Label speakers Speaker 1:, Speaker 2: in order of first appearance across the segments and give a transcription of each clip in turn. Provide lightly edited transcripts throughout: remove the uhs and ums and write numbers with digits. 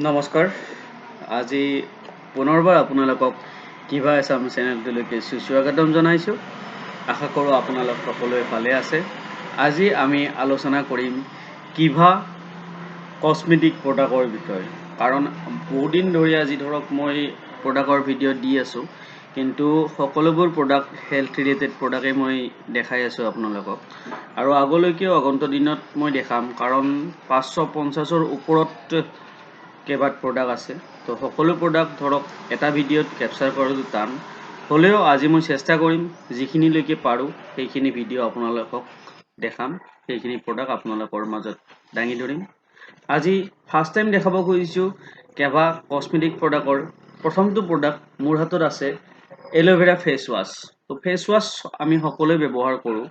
Speaker 1: নমস্কাৰ, আজি পুনৰবাৰ আপোনালোকক কিভা এছাম চেনেলটোলৈকে সুস্বাগতম জনাইছোঁ। আশা কৰোঁ আপোনালোক সকলোৱে ভালে আছে। আজি আমি আলোচনা কৰিম কিভা কচমেটিক প্ৰডাক্টৰ বিষয়ে, কাৰণ বহুদিন ধৰি আজি ধৰক মই প্ৰডাক্টৰ ভিডিঅ' দি আছোঁ, কিন্তু সকলোবোৰ প্ৰডাক্ট হেল্থ ৰিলেটেড প্ৰডাক্টেই মই দেখাই আছোঁ আপোনালোকক আৰু আগলৈকেও আগন্তুক দিনত মই দেখাম, কাৰণ 550ৰ ওপৰত কেইবাট প্ৰডাক্ট আছে। তো সকলো প্ৰডাক্ট ধৰক এটা ভিডিঅ'ত কেপচাৰ কৰাটো টান হ'লেও আজি মই চেষ্টা কৰিম, যিখিনিলৈকে পাৰোঁ সেইখিনি ভিডিঅ' আপোনালোকক দেখাম, সেইখিনি প্ৰডাক্ট আপোনালোকৰ মাজত দাঙি ধৰিম। আজি ফাৰ্ষ্ট টাইম দেখাব খুজিছোঁ কেভা কচমেটিক প্ৰডাক্টৰ প্ৰথমটো প্ৰডাক্ট। মোৰ হাতত আছে এল'ভেৰা ফেচ ৱাছ। তো ফেচ ৱাছ আমি সকলোৱে ব্যৱহাৰ কৰোঁ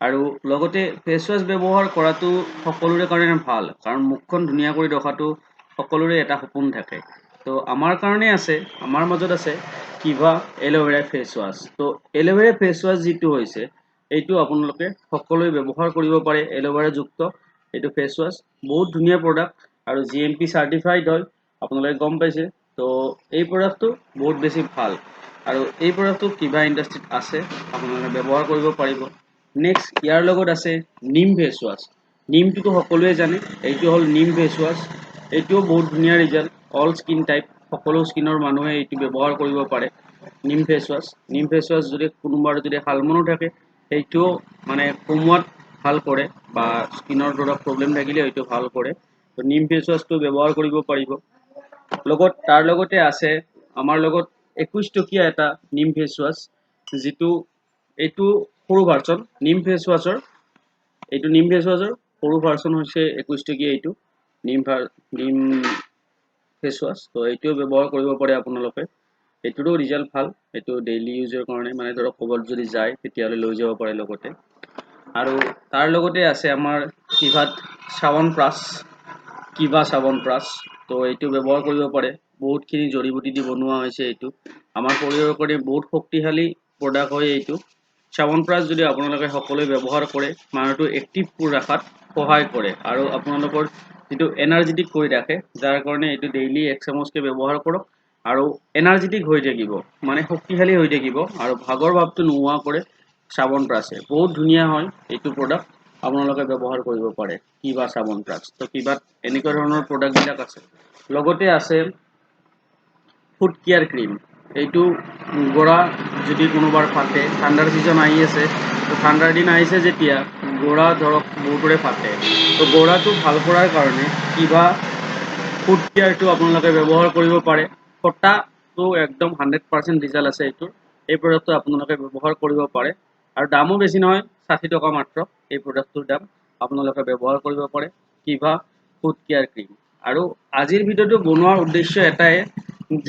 Speaker 1: আৰু লগতে ফেচ ৱাছ ব্যৱহাৰ কৰাটো সকলোৰে কাৰণে ভাল, কাৰণ মুখখন ধুনীয়া কৰি ৰখাটো সকলোৰে এটা সপোন থাকে। তো আমাৰ কাৰণে আছে, আমাৰ মাজত আছে কিভা এল'ভেৰা ফেচ ৱাছ। তো এল'ভেৰা ফেচ ৱাছ যিটো হৈছে, এইটো আপোনালোকে সকলোৱে ব্যৱহাৰ কৰিব পাৰে। এল'ভেৰাযুক্ত এইটো ফেচ ৱাছ বহুত ধুনীয়া প্ৰডাক্ট আৰু জিএমপি চাৰ্টিফাইড হয়, আপোনালোকে গম পাইছে। তো এই প্ৰডাক্টটো বহুত বেছি ভাল আৰু এই প্ৰডাক্টটো কিভা ইণ্ডাষ্ট্ৰীত আছে, আপোনালোকে ব্যৱহাৰ কৰিব পাৰিব। নেক্সট ইয়াৰ লগত আছে নিম ফেচ ৱাছ। নিমটোতো সকলোৱে জানে। এইটো হ'ল নিম ফেচ ৱাছ। এইটোও বহুত ধুনীয়া ৰিজাল্ট, অল স্কিন টাইপ, সকলো স্কিনৰ মানুহে এইটো ব্যৱহাৰ কৰিব পাৰে। নিম ফেচ ৱাছ, নিম ফেচ ৱাছ যদি কোনোবাৰ যদি শালমনো থাকে, সেইটোও মানে কমোৱাত ভাল কৰে বা স্কিনৰ ধৰক প্ৰব্লেম থাকিলে সেইটো ভাল কৰে। তো নিম ফেচ ৱাছটো ব্যৱহাৰ কৰিব পাৰিব। লগত তাৰ লগতে আছে আমাৰ লগত 21 টকীয়া এটা নিম ফেচ ৱাছ, যিটো এইটো সৰু ভাৰ্চন নিম ফেচ ৱাছৰ। এইটো নিম ফেচ ৱাছৰ সৰু ভাৰ্চন হৈছে 21 টকীয়া এইটো নিম ফেচ ৱাছ। তো এইটোও ব্যৱহাৰ কৰিব পাৰে আপোনালোকে। এইটোৰো ৰিজাল্ট ভাল। এইটো ডেইলি ইউজৰ কাৰণে, মানে ধৰক ক'ৰবাত যদি যায়, তেতিয়াহ'লে লৈ যাব পাৰে লগতে। আৰু তাৰ লগতে আছে আমাৰ কিভাত চ্যৱনপ্ৰাশ, কিভা চ্যৱনপ্ৰাশ। তো এইটো ব্যৱহাৰ কৰিব পাৰে। বহুতখিনি জড়ি বুটি দি বনোৱা হৈছে। এইটো আমাৰ শৰীৰৰ কাৰণে বহুত শক্তিশালী প্ৰডাক্ট হয়। এইটো চ্যৱনপ্ৰাশ যদি আপোনালোকে সকলোৱে ব্যৱহাৰ কৰে, মানুহটো এক্টিভ কৰি ৰখাত সহায় কৰে আৰু আপোনালোকৰ যিটো এনাৰ্জেটিক কৰি ৰাখে, যাৰ কাৰণে এইটো ডেইলি এক চামুচকৈ ব্যৱহাৰ কৰক আৰু এনাৰ্জেটিক হৈ থাকিব, মানে শক্তিশালী হৈ থাকিব আৰু ভাগৰ ভাৱটো নোহোৱা কৰে চ্যৱনপ্ৰাশে। বহুত ধুনীয়া হয় এইটো প্ৰডাক্ট, আপোনালোকে ব্যৱহাৰ কৰিব পাৰে কিভা চ্যৱনপ্ৰাশ। তো কিভাত এনেকুৱা ধৰণৰ প্ৰডাক্টবিলাক আছে। লগতে আছে ফুট কেয়াৰ ক্ৰীম। এইটো গোৰা যদি কোনোবাৰ ফাটে, ঠাণ্ডাৰ ছিজন আহি আছে, তো ঠাণ্ডাৰ দিন আহিছে যেতিয়া গোৰা ধৰক বহুতৰে ফাটে, তো গোৰাটো ভাল কৰাৰ কাৰণে কিভা ফুট কেয়াৰটো আপোনালোকে ব্যৱহাৰ কৰিব পাৰে। ফটাটো একদম 100% ৰিজাল্ট আছে এইটোৰ। এই প্ৰডাক্টটো আপোনালোকে ব্যৱহাৰ কৰিব পাৰে আৰু দামো বেছি নহয়, 60 টকা মাত্ৰ এই প্ৰডাক্টটোৰ দাম। আপোনালোকে ব্যৱহাৰ কৰিব পাৰে কিভা ফুট কেয়াৰ ক্ৰীম। আৰু আজিৰ ভিডিঅ'টো বনোৱাৰ উদ্দেশ্য এটাই,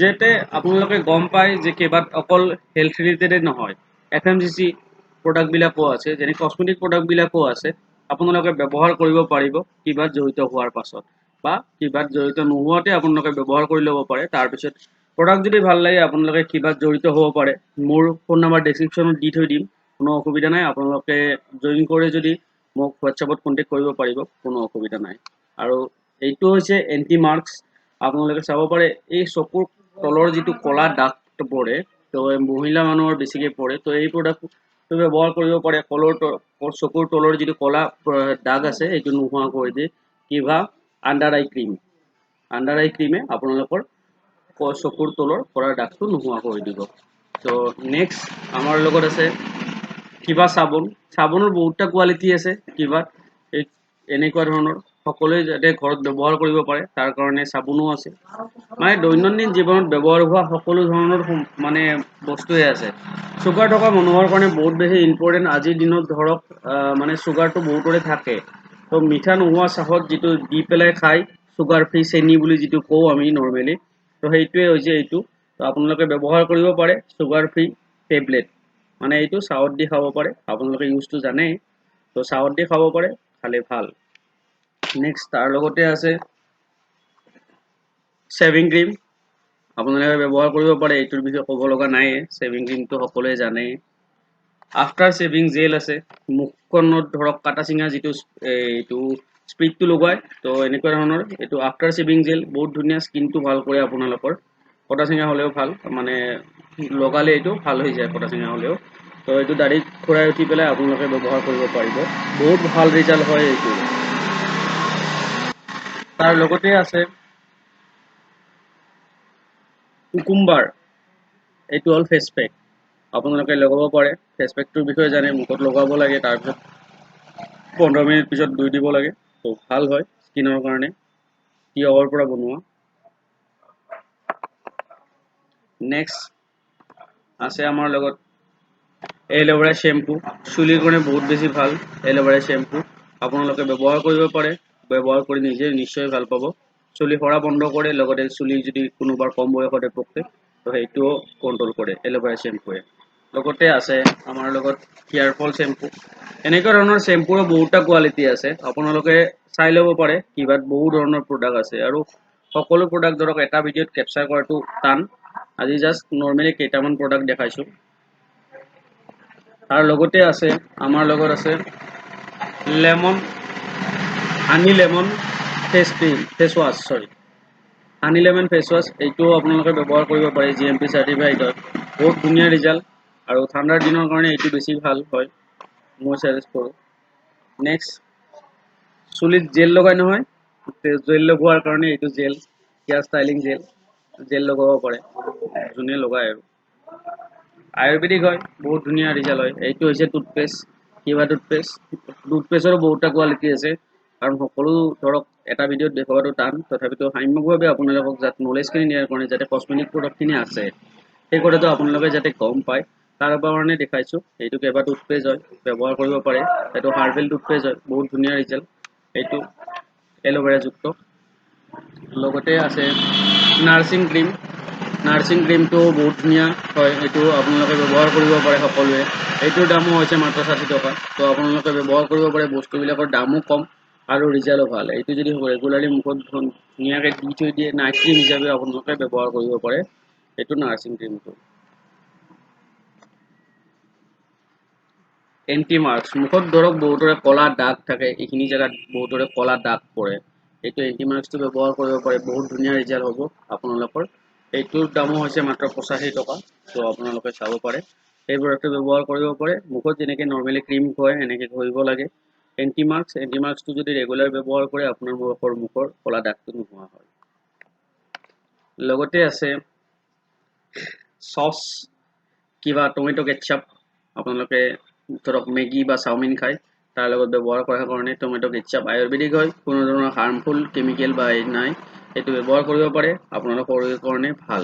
Speaker 1: যাতে আপোনালোকে গম পায় যে কিভাত অকল হেল্থ ৰিলেটেডে নহয়, এফএমচিজি প্ৰডাক্টবিলাকো আছে, যেনে কচমেটিক প্ৰডাক্টবিলাকো আছে। আপোনালোকে ব্যৱহাৰ কৰিব পাৰিব কিভাত জড়িত হোৱাৰ পাছত বা কিভাত জড়িত নোহোৱাতে আপোনালোকে ব্যৱহাৰ কৰি ল'ব পাৰে। তাৰপিছত প্ৰডাক্ট যদি ভাল লাগে, আপোনালোকে কিভাত জড়িত হ'ব পাৰে। মোৰ ফোন নাম্বাৰ ডেছক্ৰিপশ্যনত দি থৈ দিম, কোনো অসুবিধা নাই। আপোনালোকে জইন কৰে যদি মোক হোৱাটছএপত কণ্টেক্ট কৰিব পাৰিব, কোনো অসুবিধা নাই। আৰু এইটো হৈছে এণ্টি মাৰ্কছ। আপোনালোকে চাব পাৰে, এই চকুৰ তলৰ যিটো ক'লা দাগ পৰে, তো মহিলা মানুহৰ বেছিকৈ পৰে, তো এই প্ৰডাক্টটো ব্যৱহাৰ কৰিব পাৰে। কলৰ চকুৰ তলৰ যিটো ক'লা দাগ আছে, এইটো নোহোৱা কৰি দিয়ে কিভা আণ্ডাৰ আই ক্ৰীম। আণ্ডাৰ আই ক্ৰীমে আপোনালোকৰ চকুৰ তলৰ ক'লা দাগটো নোহোৱা কৰি দিব। তো নেক্সট আমাৰ লগত আছে কিভা চাবোন। চাবোনৰ বহুতটা কোৱালিটি আছে কিভাত। এই এনেকুৱা ধৰণৰ সকলোৱে যাতে ঘৰত ব্যৱহাৰ কৰিব পাৰে, তাৰ কাৰণে চাবোনো আছে। মানে দৈনন্দিন জীৱনত ব্যৱহাৰ হোৱা সকলো ধৰণৰ মানে বস্তুৱে আছে। চুগাৰ থকা মানুহৰ কাৰণে বহুত বেছি ইম্পৰ্টেণ্ট। আজিৰ দিনত ধৰক মানে চুগাৰটো বহুতৰে থাকে, তো মিঠা নোহোৱা চাহত যিটো দি পেলাই খায়, চুগাৰ ফ্ৰী চেনি বুলি যিটো কওঁ আমি নৰ্মেলি, তো সেইটোৱে হৈছে এইটো। তো আপোনালোকে ব্যৱহাৰ কৰিব পাৰে চুগাৰ ফ্ৰী টেবলেট, মানে এইটো চাহত দি খাব পাৰে। আপোনালোকে ইউজটো জানেই, তো চাহত দি খাব পাৰে, খালে ভাল। নেক্সট তাৰ লগতে আছে শ্বেভিং ক্ৰীম, আপোনালোকে ব্যৱহাৰ কৰিব পাৰে। এইটোৰ বিষয়ে ক'ব লগা নাইয়ে, শ্বেভিং ক্ৰীমটো সকলোৱে জানেই। আফটাৰ শ্বেভিং জেল আছে। মুখখনত ধৰক কাটা চিঙা যিটো এইটো স্প্ৰিটটো লগাই, তো এনেকুৱা ধৰণৰ এইটো আফটাৰ শ্বেভিং জেল, বহুত ধুনীয়া, স্কিনটো ভাল কৰে আপোনালোকৰ। কটা চিঙা হ'লেও ভাল, মানে লগালে এইটো ভাল হৈ যায় কটা চিঙা হ'লেও। তো এইটো দাড়িত খুৰাই উঠি পেলাই আপোনালোকে ব্যৱহাৰ কৰিব পাৰিব, বহুত ভাল ৰিজাল্ট হয় এইটো। তাৰ লগতে আছে কুকুম্বাৰ, এইটো হ'ল ফেচ পেক, আপোনালোকে লগাব পাৰে। ফেচ পেকটোৰ বিষয়ে জানে, মুখত লগাব লাগে, তাৰপিছত 15 মিনিট পিছত ধুই দিব লাগে, তো ভাল হয় স্কিনৰ কাৰণে। তিয়হৰ পৰা বনোৱা। নেক্সট আছে আমাৰ লগত এল'ভেৰা শ্বেম্পু, চুলিৰ কাৰণে বহুত বেছি ভাল এল'ভেৰা শ্বেম্পু, আপোনালোকে ব্যৱহাৰ কৰিব পাৰে। ব্যৱহাৰ কৰি নিজে নিশ্চয় ভাল পাব। চুলি সৰা বন্ধ কৰে, লগতে চুলি যদি কোনোবাৰ কম বয়সতে পকে তো সেইটোও কণ্ট্ৰল কৰে এল'ভেৰা শ্বেম্পুৱে। লগতে আছে আমাৰ লগত হেয়াৰ ফল শ্বেম্পু। এনেকুৱা ধৰণৰ শ্বেম্পুৰো বহুতটা কোৱালিটি আছে, আপোনালোকে চাই ল'ব পাৰে। কিবাত বহু ধৰণৰ প্ৰডাক্ট আছে আৰু সকলো প্ৰডাক্ট ধৰক এটা ভিডিঅ'ত কেপচাৰ কৰাটো টান। আজি জাষ্ট নৰ্মেলি কেইটামান প্ৰডাক্ট দেখাইছোঁ। তাৰ লগতে আছে আমাৰ লগত আছে lemon, honey lemon face cream, face wash, sorry, honey lemon face wash, এইটোও আপোনালোকে ব্যৱহাৰ কৰিব পাৰে। GMP certified হয়, বহুত ধুনীয়া ৰিজাল্ট আৰু ঠাণ্ডাৰ দিনৰ কাৰণে এইটো বেছি ভাল হয়, মই ছাজেষ্ট কৰোঁ। নেক্সট চুলিত জেল লগাই নহয়, জেল লগোৱাৰ কাৰণে এইটো gel, hair styling gel, gel লগাব পাৰে যোনে লগায় আৰু আয়ুৰ্বেদিক হয়, বহুত ধুনীয়া ৰিজাল্ট হয়। এইটো হৈছে টুথপেষ্ট, কিবা টুথপেষ্ট, টুথপেষ্টৰো বহুতটা কোৱালিটি আছে, কাৰণ সকলো ধৰক এটা ভিডিঅ'ত দেখুওৱাটো টান। তথাপিতো সাম্যকভাৱে আপোনালোকক যাতে নলেজখিনি দিয়াৰ কাৰণে, যাতে কচমেটিক প্ৰডাক্টখিনি আছে সেই কথাটো আপোনালোকে যাতে গম পায় তাৰ কাৰণে দেখাইছোঁ। এইটো কেইবা টুথপেষ্ট হয়, ব্যৱহাৰ কৰিব পাৰে। এইটো হাৰ্বেল টুথপেষ্ট হয়, বহুত ধুনীয়া ৰিজাল্ট। এইটো এল'ভেৰাযুক্ত। লগতে আছে নাৰ্ছিং ক্ৰীম, নাৰ্ছিং ক্ৰীমটো বহুত ধুনীয়া হয়, এইটো আপোনালোকে ব্যৱহাৰ কৰিব পাৰে সকলোৱে। এইটোৰ দামো হৈছে মাত্ৰ 60 টকা, তো আপোনালোকে ব্যৱহাৰ কৰিব পাৰে। বস্তুবিলাকৰ দামো কম আৰু ৰিজাল্টো ভাল। এইটো যদি ৰেগুলাৰলি মুখত ধুনীয়াকৈ দি থৈ দিয়ে, নাইট ক্ৰীম হিচাপে আপোনালোকে ব্যৱহাৰ কৰিব পাৰে এইটো নাৰ্ছিং ক্ৰীমটো। এণ্টি মাৰ্কছ, মুখত ধৰক বহুতৰে ক'লা দাগ থাকে, এইখিনি জেগাত বহুতৰে ক'লা দাগ পৰে, এইটো এণ্টি মাৰ্কছটো ব্যৱহাৰ কৰিব পাৰে, বহুত ধুনীয়া ৰিজাল্ট হ'ব আপোনালোকৰ। এইটোৰ দামো হৈছে মাত্ৰ 85 টকা, তো আপোনালোকে চাব পাৰে। এই প্ৰডাক্টটো ব্যৱহাৰ কৰিব পাৰে। মুখত যেনেকৈ নৰ্মেলি ক্ৰীম ঘঁহে সেনেকৈ ঘঁহিব লাগে। এণ্টি মাৰ্কছ, এণ্টি মাৰ্কছটো যদি ৰেগুলাৰ ব্যৱহাৰ কৰে আপোনাৰ মুখৰ ক'লা দাগটো নোহোৱা হয়। লগতে আছে চচ, কিবা টমেট' কেটচাপ, আপোনালোকে ধৰক মেগী বা চাওমিন খায় তাৰ লগত ব্যৱহাৰ কৰাৰ কাৰণে টমেট' কেটচাপ আয়ুৰ্বেদিক হয়, কোনো ধৰণৰ হাৰ্মফুল কেমিকেল বা এই নাই, এইটো ব্যৱহাৰ কৰিব পাৰে, আপোনালোকৰ শৰীৰৰ কাৰণে ভাল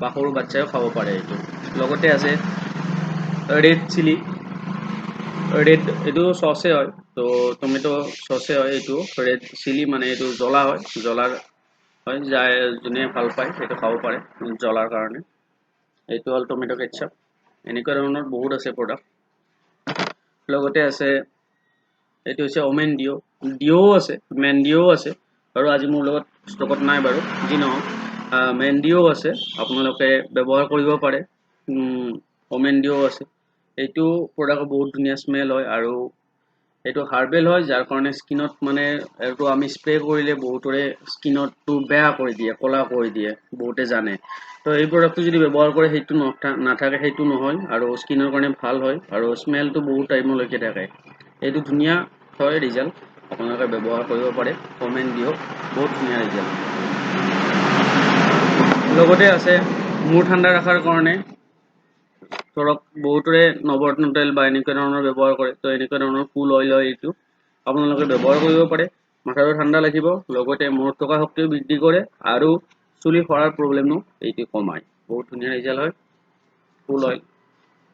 Speaker 1: বা সৰু বাচ্ছাইও খাব পাৰে এইটো। লগতে আছে ৰেড চিলি, ৰেড এইটো চচে হয়, তো টমেট' চচে হয় এইটো। ৰেড চিলি মানে এইটো জ্বলা হয়, জ্বলাৰ হয়, যায় যোনে ভাল পায় সেইটো খাব পাৰে জ্বলাৰ কাৰণে। এইটো হ'ল টমেট' কেটচাপ। এনেকুৱা ধৰণৰ বহুত আছে প্ৰডাক্ট। লগতে আছে এইটো হৈছে অমেন ডিঅ', ডিঅ'ও আছে, মেন ডিঅ'ও আছে আৰু আজি মোৰ লগত ষ্টকত নাই বাৰু, যি নহওক মেন ডিঅ'ও আছে, আপোনালোকে ব্যৱহাৰ কৰিব পাৰে। অমেন ডিঅ'ও আছে, এইটো প্ৰডাক্টৰ বহুত ধুনীয়া স্মেল হয় আৰু এইটো হাৰ্বেল হয়, যাৰ কাৰণে স্কিনত মানে এইটো আমি স্প্ৰে কৰিলে বহুতৰে স্কিনতটো বেয়া কৰি দিয়ে, ক'লা কৰি দিয়ে, বহুতে জানে। তো এই প্ৰডাক্টটো যদি ব্যৱহাৰ কৰে সেইটো নাথাকে, সেইটো নহয় আৰু স্কিনৰ কাৰণে ভাল হয় আৰু স্মেলটো বহুত টাইমলৈকে থাকে। এইটো ধুনীয়া হয় ৰিজাল্ট, আপোনালোকে ব্যৱহাৰ কৰিব পাৰে। কমেণ্ট দিয়ক, বহুত ধুনীয়া ৰিজাল্ট। লগতে আছে মূৰ ঠাণ্ডা ৰখাৰ কাৰণে ধৰক বহুতৰে নৱৰত্ন তেল বা এনেকুৱা ধৰণৰ ব্যৱহাৰ কৰে, তো এনেকুৱা ধৰণৰ কুল অইল হয়, এইটো আপোনালোকে ব্যৱহাৰ কৰিব পাৰে। মাথাটো ঠাণ্ডা লাগিব, লগতে মূৰত থকা শক্তিও বৃদ্ধি কৰে আৰু চুলি সৰাৰ প্ৰব্লেমো এইটো কমায়। বহুত ধুনীয়া ৰিজাল্ট হয় কুল অইল।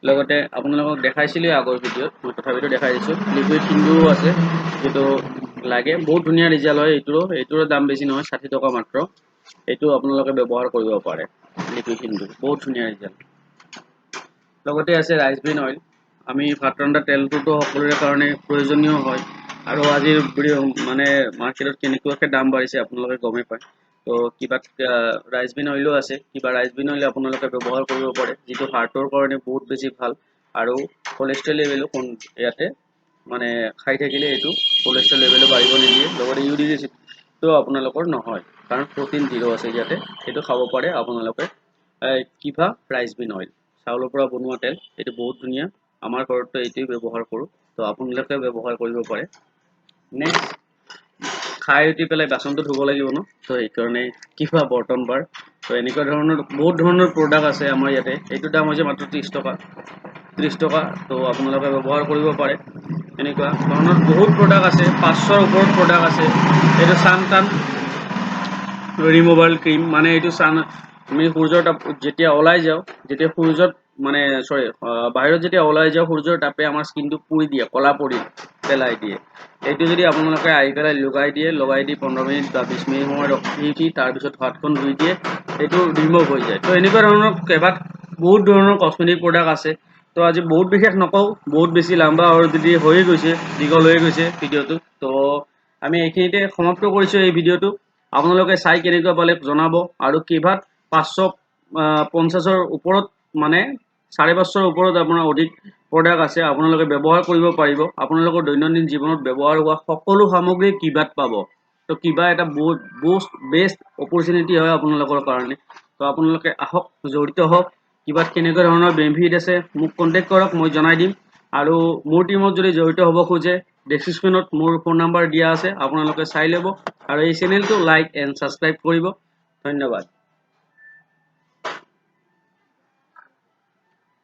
Speaker 1: লগতে আপোনালোকক দেখাইছিলোঁৱেই আগৰ ভিডিঅ'ত, মই তথাপিতো দেখাই দিছোঁ। লিকুইড সিন্দুৰো আছে, যিটো লাগে, বহুত ধুনীয়া ৰিজাল্ট হয় এইটোৰো। এইটোৰো দাম বেছি নহয়, 60 টকা মাত্ৰ। এইটো আপোনালোকে ব্যৱহাৰ কৰিব পাৰে, লিকুইড সিন্দুৰ, বহুত ধুনীয়া ৰিজাল্ট। লগতে আছে ৰাইচ ব্ৰেন অইল। আমি ভাত ৰন্ধা তেলটোতো সকলোৰে কাৰণে প্ৰয়োজনীয় হয় আৰু আজিৰ মানে মাৰ্কেটত কেনেকুৱাকৈ দাম বাঢ়িছে আপোনালোকে গমেই পায়। তো কিবা ৰাইচ ব্ৰেন অইলো আছে, কিবা ৰাইচ ব্ৰেন অইল আপোনালোকে ব্যৱহাৰ কৰিব পাৰে, যিটো হাৰ্টৰ কাৰণে বহুত বেছি ভাল আৰু কলেষ্ট্ৰল লেভেলো ইয়াতে মানে খাই থাকিলে এইটো কলেষ্ট্ৰল লেভেলো বাঢ়িব নিদিয়ে, লগতে ইউৰিক এচিডটো আপোনালোকৰ নহয়, কাৰণ প্ৰটিন জিৰ' আছে ইয়াতে। সেইটো খাব পাৰে আপোনালোকে। কিভা ৰাইচ ব্ৰেন অইল, চাউলৰ পৰা বনোৱা তেল, এইটো বহুত ধুনীয়া। আমাৰ ঘৰততো এইটোৱেই ব্যৱহাৰ কৰোঁ, তো আপোনালোকে ব্যৱহাৰ কৰিব পাৰে। নেক্সট, খাই উঠি পেলাই বাচনটো ধুব লাগিব ন, তো সেইকাৰণে কিভা বৰ্তন বাৰ। তো এনেকুৱা ধৰণৰ বহুত ধৰণৰ প্ৰডাক্ট আছে আমাৰ ইয়াতে। এইটোৰ দাম হৈছে মাত্ৰ 30 টকা, 30 টকা। তো আপোনালোকে ব্যৱহাৰ কৰিব পাৰে। এনেকুৱা ধৰণৰ বহুত প্ৰডাক্ট আছে, 500ৰ ওপৰত প্ৰডাক্ট আছে। এইটো চান টান ৰিমুভাল ক্ৰীম, মানে এইটো চান আমি সূৰ্যৰ তাপ যেতিয়া ওলাই যাওঁ, যেতিয়া সূৰ্যত মানে চৰি বাহিৰত যেতিয়া ওলাই যাওঁ, সূৰ্যৰ তাপে আমাৰ স্কিনটো পুৰি দিয়ে, ক'লা পৰি পেলাই দিয়ে। এইটো যদি আপোনালোকে আহি পেলাই লগাই দিয়ে, লগাই দি 15 মিনিট বা 20 মিনিট সময় ৰখি উঠি তাৰপিছত হাতখন ধুই দিয়ে, এইটো ৰিমুভ হৈ যায়। তো এনেকুৱা ধৰণৰ কেইবাত বহুত ধৰণৰ কচমেটিক প্ৰডাক্ট আছে। তো আজি বহুত বিশেষ নকওঁ, বহুত বেছি লাম্বা অলৰেডি হৈয়ে গৈছে, দীঘল হৈয়ে গৈছে ভিডিঅ'টো। তো আমি এইখিনিতে সমাপ্ত কৰিছোঁ এই ভিডিঅ'টো। আপোনালোকে চাই কেনেকুৱা পালে জনাব। আৰু কিভাত 550ৰ ওপৰত, মানে 550ৰ ওপৰত আপোনাৰ অধিক প্ৰডাক্ট আছে, আপোনালোকে ব্যৱহাৰ কৰিব পাৰিব। আপোনালোকৰ দৈনন্দিন জীৱনত ব্যৱহাৰ হোৱা সকলো সামগ্ৰী কিভাত পাব। তো কিভা এটা বহুত বহুত বেষ্ট অপৰচুনিটি হয় আপোনালোকৰ কাৰণে। তো আপোনালোকে আহক, জড়িত হওক। কিভাত কেনেকুৱা ধৰণৰ বেনিফিট আছে মোক কণ্টেক্ট কৰক, মই জনাই দিম। আৰু মোৰ টীমত যদি জড়িত হ'ব খোজে, ডেছক্ৰিপশ্যনত মোৰ ফোন নাম্বাৰ দিয়া আছে, আপোনালোকে চাই ল'ব। আৰু এই চেনেলটো লাইক এণ্ড ছাবস্ক্ৰাইব কৰিব। ধন্যবাদ।